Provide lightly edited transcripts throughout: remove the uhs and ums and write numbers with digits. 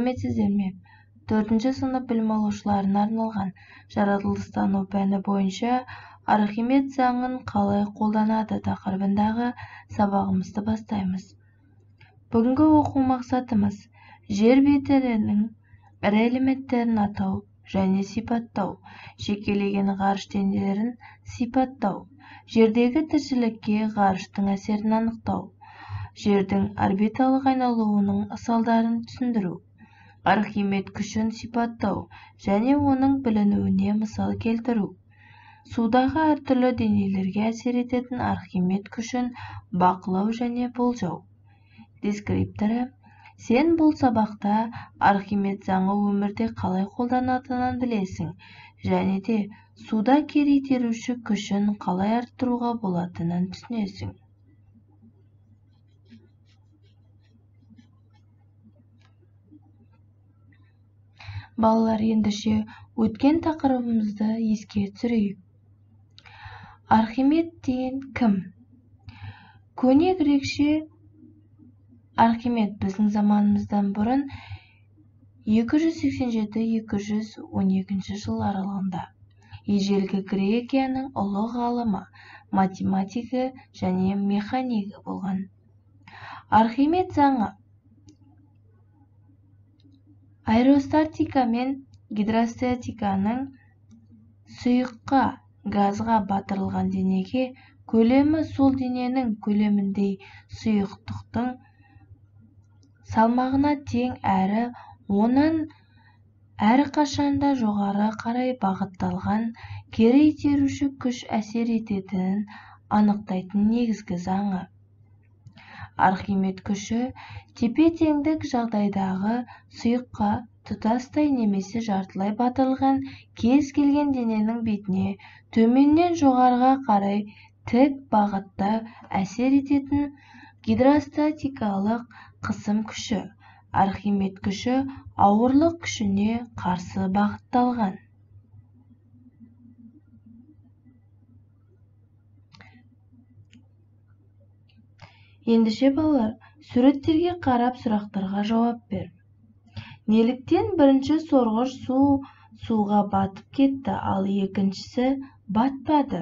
Сәлеметсіздер ме? 4-ші сынып білім алушыларына арналған жаратылыстану пәні бойынша Архимед заңын қалай қолданады тақырыбындағы сабағымызды бастаймыз. Бүгінгі оқу мақсатымыз жер бетінің ірі элементтерін атау және сипаттау, жекелеген ғарыш денелерін сипаттау, жердегі тіршілікке ғарыштың әсерін анықтау, жердің орбиталық айналуының салдарын түсіндіру, Архимед күшін сипаттау және оның білінуіне мысал келтіру, судағы әртүрлі денелерге әсер ететін Архимед күшін бақылау және болжау. Дескрипторы: сен бұл сабақта Архимед заңы өмірде қалай қолданатынын білесің және де суда кері итеруші күшін қалай арттыруға болатынын түсінесің. Балалар, ендеше өткен тақырыбымызды еске түсірейік. Архимед деген кім? Көне грекше Архимед біздің заманымыздан бұрын 287-212 жыл аралығында ежелгі Грекияның ұлы ғалымы, математигі және механигі болған. Архимед заңы аэростатика мен гидростатиканың сұйыққа, газға батырылған денеге көлемі сол дененің көлеміндей сұйықтықтың салмағына тең әрі онан әрқашанда жоғары қарай бағытталған кері итеруші күш әсер ететінін анықтайтын негізгі заңы. Архимед күші тепе-теңдік жағдайдағы сұйыққа тұтастай немесе жартылай батырылған кез келген дененің бетіне төменнен жоғарыға қарай тік бағытта әсер ететін гидростатикалық қысым күші. Архимед күші ауырлық күшіне қарсы бағытталған. Ендеше балалар, суреттерге қарап сұрақтарға жауап бер. Неліктен бірінші сорғыш суға батып кетті, ал екіншісі батпады?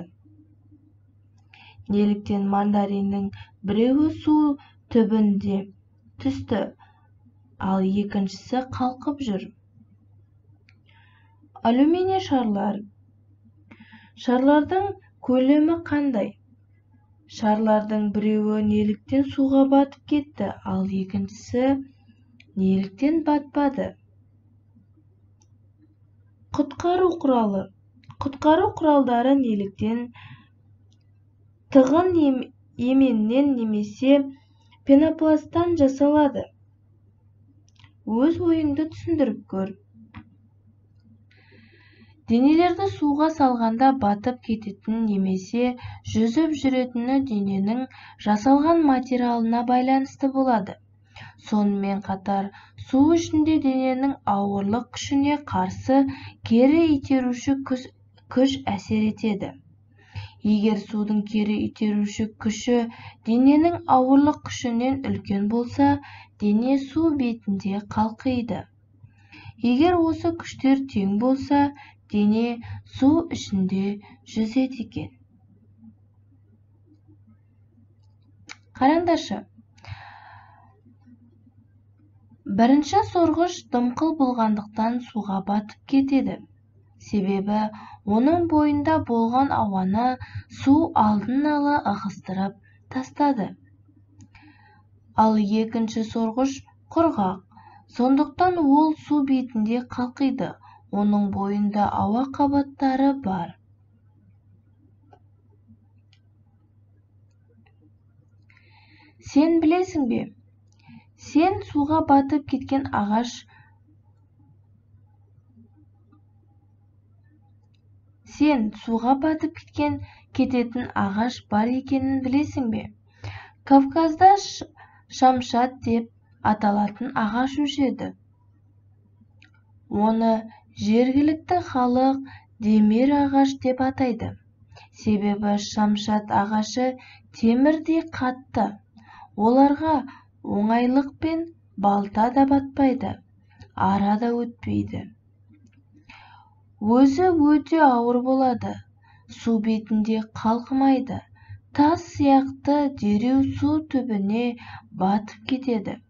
Неліктен мандариннің біреуі су түбінде түсті, ал екіншісі қалқып жүр? Алюминий шарлар. Шарлардың көлемі қандай? Шарлардың біреуі неліктен суға батып кетті, ал екіншісі неліктен батпады? Құтқару құралы. Құтқару құралдары неліктен тығын еменнен немесе пенопласттан жасалады? Өз ойыңды түсіндіріп көр. Денелерді суға салғанда батып кететін немесе жүзіп жүретіні дененің жасалған материалына байланысты болады. Сонымен қатар су ішінде дененің ауырлық күшіне қарсы кері итеруші күш әсер етеді. Егер судың кері итеруші күші дененің ауырлық күшінен үлкен болса, дене су бетінде қалқиды. Егер осы күштер тең болса, дене су ішінде жүзеді екен. Қараңдаршы. Бірінші сорғыш дымқыл болғандықтан суға батып кетеді. Себебі оның бойында болған ауаны су алдын ала ығыстырып тастады. Ал екінші сорғыш құрғақ, сондықтан ол су бетінде қалқиды. Оның бойында ауа қабаттары бар. Сен білесің бе? Сен суға батып кеткен ағаш Сен суға батып кететін ағаш бар екенін білесің бе? Кавказда шамшат деп аталатын ағаш өседі. Оны жергілікті халық демир ағаш деп атайды. Себебі шамшат ағашы темірдей қатты. Оларға оңайлықпен балта да батпайды. ара да өтпейді. Өзі өте ауыр болады, су бетінде қалқымайды, тас сияқты дереу су түбіне батып кетеді.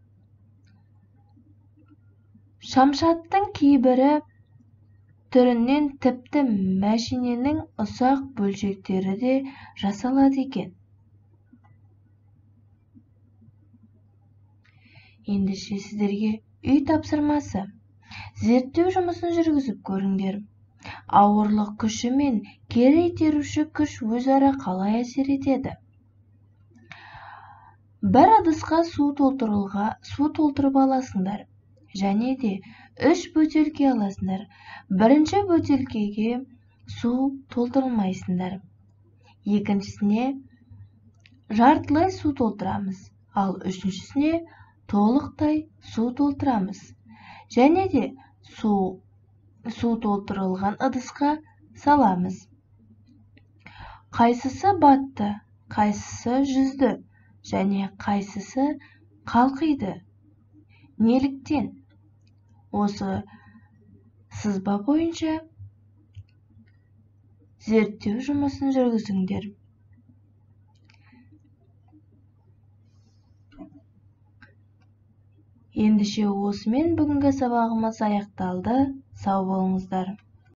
Шамшаттың кейбір түрінен тіпті мәшиненің ұсақ бөлшектері де жасалады екен. Ендеше сіздерге үй тапсырмасы. Зерттеу жұмысын жүргізіп көріңдер. Ауырлық күші мен кері итеруші күш өзара қалай әсер етеді? Бір ыдысқа су толтырып аласыңдар. Және де 3 бөтелке аласыңдар. Бірінші бөтелкеге су толтырмайсыңдар. Екіншісіне жартылай су толтырамыз, ал үшіншісіне толықтай су толтырамыз. Және де су толтырылған ыдысқа саламыз. Қайсысы батты, қайсысы жүзді және қайсысы қалқиды? Неліктен? Осы сызба бойынша зерттеу жұмысын жүргізіңдер. Ендеше осымен бүгінгі сабағымыз аяқталды. Сау болыңыздар.